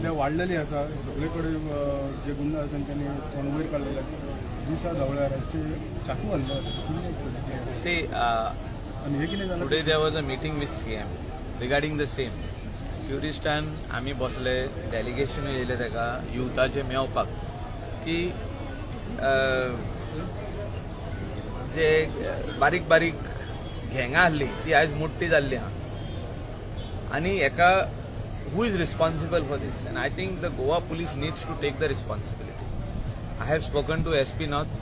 सध्या वाडलेली आसा. सगळे कडेन जे गुंड आसा तेंच्यांनी तोंड वयर काडलेले आसा. दिसा धांवळ्या रातचे चाकू घालता. See, आनी हे कितें जालां? Today there was a meeting with CM regarding the same. ट्युरिस्टान आमी बसले, डेलिगेशन येयलें ताका युथाचे मेवपाक की जे बारीक बारीक गँगां आहली ती आयज मोठी जाल्ली आहा आनी हेका who is responsible for this? And I think the Goa Police needs to take the responsibility. I have spoken to SP North,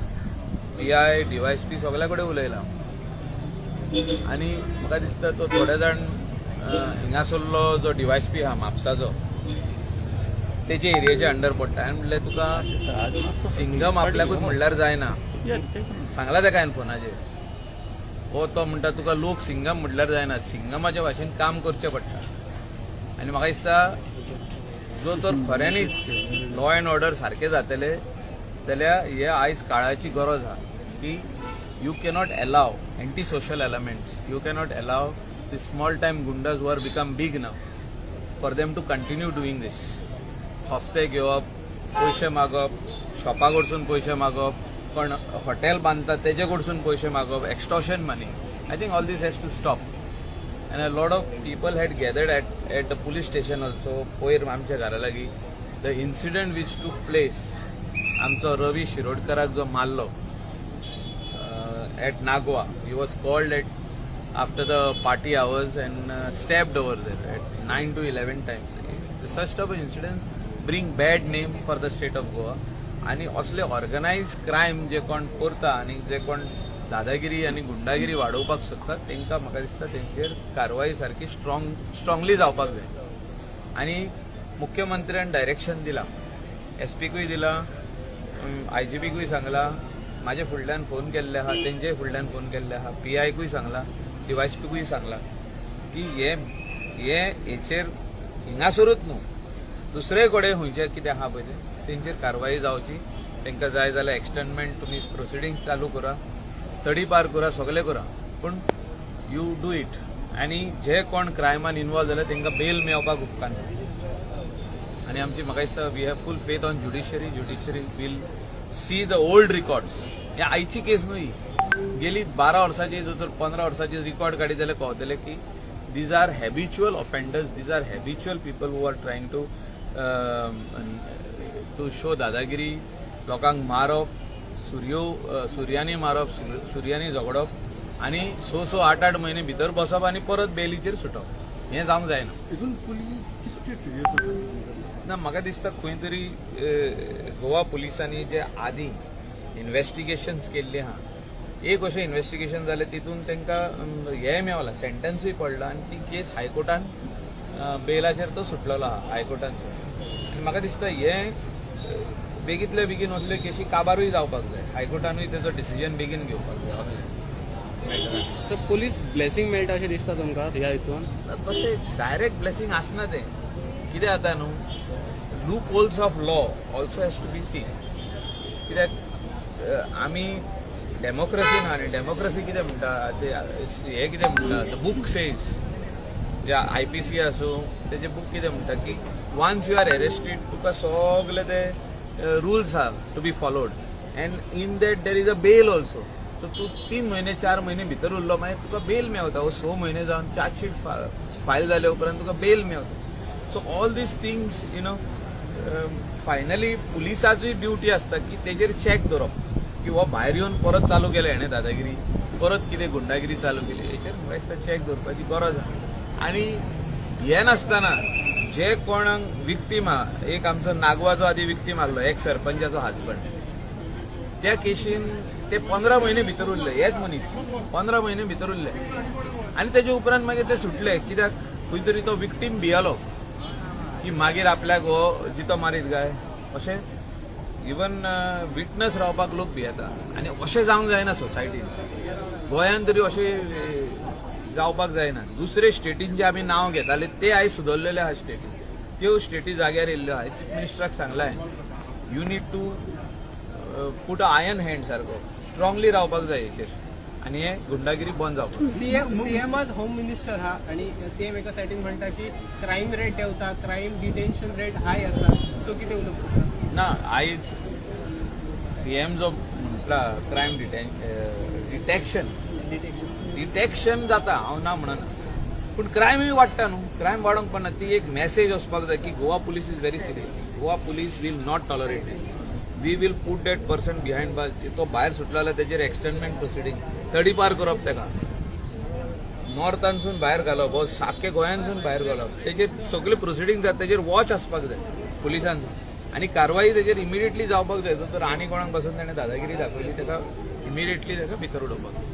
PI, DySP, सगल्या कडेन उलयलां आनी म्हाका दिसता तो थोडे जाण हिंगासरलो जो डीवायएसपी आहा म्हापसाचो, तेजे एरियेचे अंडर पडटा. हांवें म्हणलें, तुका सिंगम आपल्याकूच म्हणल्यार जायना. सांगला ताका हांवें फोनाचेर. हो तो म्हणटा, तुका लोक सिंगम म्हणल्यार जायना, सिंगमाच्या भाशेन काम करचें पडटा. आनी म्हाका दिसता, जो तर खऱ्यांनीच लॉ अँड ऑर्डर सारकें जातले जाल्यार हे आयज काळाची गरज आहा की you cannot allow anti social elements, you cannot allow the small time goondas who are become big now, for them to continue doing this. हफ्ते घेवप, पयशे मागप, शॉपा कडसून पयशे मागप, कोण हॉटेल बांदता तेजे कडसून पयशे मागप, extortion money. I think all this has to stop and a lot of people had gathered at the police station also. पयर आमच्या घरा लागीं the incident which took place, आमचो रवी शिरोडकराक जो मारलो at Nagwa, he was called at after the party hours and stabbed over there at 9 to 11 times. Such type of incident bring bad name for the state of Goa. आणि असले organise crime जे कोण करता आनी जे कोण दादागिरी आनी गुंडागिरी वाडोवपाक सोदतात, तांकां म्हाका दिसता तेंचेर कारवाई सारकी स्ट्रॉंगली जावपाक जाय. आनी मुख्यमंत्र्यान डायरेक्शन दिलां, एसपीकूय दिलां, आयजीपीकूय सांगलां, म्हाजे फुडल्यान फोन केल्ले आहा, तेंचे फुडल्यान फोन केल्ले आहा, पीआयकूय सांगलां, डीवायएसपीकूय सांगलां की हे हे हेचेर हिंगासरूच न्हू, दुसरे कडेन खंयचे कितें आहा पळय तें, तेंचेर कारवाई जावची. तांकां जाय जाल्यार एक्सटर्नमेंट, तुमी प्रोसिडींग चालू करा, तडीपार करा, सगळें करा, पूण you do it. आनी जे कोण क्रायमान इनवॉल्व जाले तांकां बेल मेळपाक उपकारना. आनी आमची, म्हाका दिसता, we have full faith on judiciary. Judiciary will see the old records. हे आयची केस न्हय, गेली 12 वर्साची, जर तर 15 वर्साची रिकॉर्ड काडीत जाल्यार कळतलें की these are habitual offenders, these are habitual people who are trying to show दादागिरी, लोकांक मारप, सुरयो सुरयांनी मारप, सुरयांनी झगडप आनी स स आठ आठ म्हयने भितर बसप आनी परत बेलीचेर सुटप, हें जावंक जायना. हितून पुलीस कितके सिरियस आसा अशें तुमकां दिसता? ना, म्हाका दिसता खंय तरी गोवा पुलिसांनी जे आदीं इन्वेस्टिगेशन्स केल्ली आहा, एक अशें इन्वेस्टिगेशन जालें, तितून तांकां हें मेवलां, सेंटन्सूय पडला आनी ती केस हायकोर्टान बेलाचेर तो सुटलेलो आहा हायकोर्टान. आनी म्हाका दिसता हें बेगींतल्या बेगीन असल्यो केशी काबारूय जावपाक जाय. हायकोर्टानूय तेजो डिसिजन बेगीन घेवपाक जाय असलें. सो पुलीस ब्लेसिंग मेळटा अशें दिसता तुमकां ह्या हितून? तशें डायरेक्ट ब्लेसिंग आसना तें. कितें जाता न्हू, loopholes of law also has to be seen. कित्याक आमी डेमोक्रेसी ना आनी डेमोक्रेसी कितें म्हणटा ते, हे कितें म्हणटा, the book says, J IPC आसूं, तेजे बूक कितें म्हणटा की once you are arrested, तुका सगले ते रुल्स आहा to be followed and in that there is a bail also. So तूं 3 म्हयने, 4 म्हयने भितर उरलो, मागीर तुका बेल मेवता. वो 6 म्हयने जावन चार्जशीट फायल जाले उपरांत तुका बेल मेवता. So all these things, finally पुलिसाची ड्युटी आसता की तेजेर चॅक दवरप की हो भायर येवन परत चालू केले हेणें दादागिरी, परत कितें गुंडागिरी चालू केली. हेचेर म्हाका दिसता चॅक दवरपाची गरज आहा. आनी हे नासतना जे कोणाक विक्टीम आहा, एक आमचो नागवाचो आदी विक्टीम आहलो, एक सरपंचाचो हजबंड, त्या केशीन ते 15 म्हयने भितर उरले. हेच मनीस 15 म्हयने भितर उरले आनी तेजे उपरांत मागीर ते सुटले. कित्याक? खंय तरी तो विक्टीम भियेलो की मागीर आपल्याक हो जितो मारीत काय अशें. इवन विटनस रावपाक लोक भियेता आनी अशें जावंक जायना सोसायटीन. गोंयान तरी अशें जावपाक जायना. दुसरे स्टेटीन जे आमी नांव घेताले, ते आयज सुदरलेले आहा स्टेटीन, त्यो स्टेटी जाग्यार येयल्ल्यो आहा. चीफ मिनिस्टराक सांगलां, you need to put a iron hand, सारको स्ट्रॉंगली रावपाक जाय हेचेर. आनी हे गुंडागिरी बंद जावपाक जाय. सीएम सीएमच होम मिनिस्टर हा आणि सीएम एका सायडीन म्हणटा की क्रायम रेट देंवता, क्रायम डिटेन्शन रेट हाय आसा, सो कितें उलोवप तुका? ना, आयज सीएम जो म्हटला क्रायम डिटेक्शन डिटेक्शन डिटेक्शन जाता, हांव ना म्हणना, पूण क्रायमूय वाडटा न्हू. क्रायम वाडोवंक पडना. ती एक मॅसेज वचपाक जाय की Goa Police is very serious. Goa Police will not tolerate it. We will put that person behind bars. तो भायर सुटलो जाल्यार तेजेर एक्सटेंडमेंट प्रोसिडींग, तडीपार करप, तेका नॉर्थानसून भायर घालप हो सारकें गोंयांतसून भायर घालप. तेजेर सगळे प्रोसिडींग जाता, तेजेर वॉच आसपाक जाय पुलिसांचो आनी कारवाई तेजेर इमिडिएटली जावपाक जाय. जर तर आनी कोणाक बसून ताणें दादागिरी दाखयली, ताका इमिडिएटली ताका भितर उडोवपाक जाय.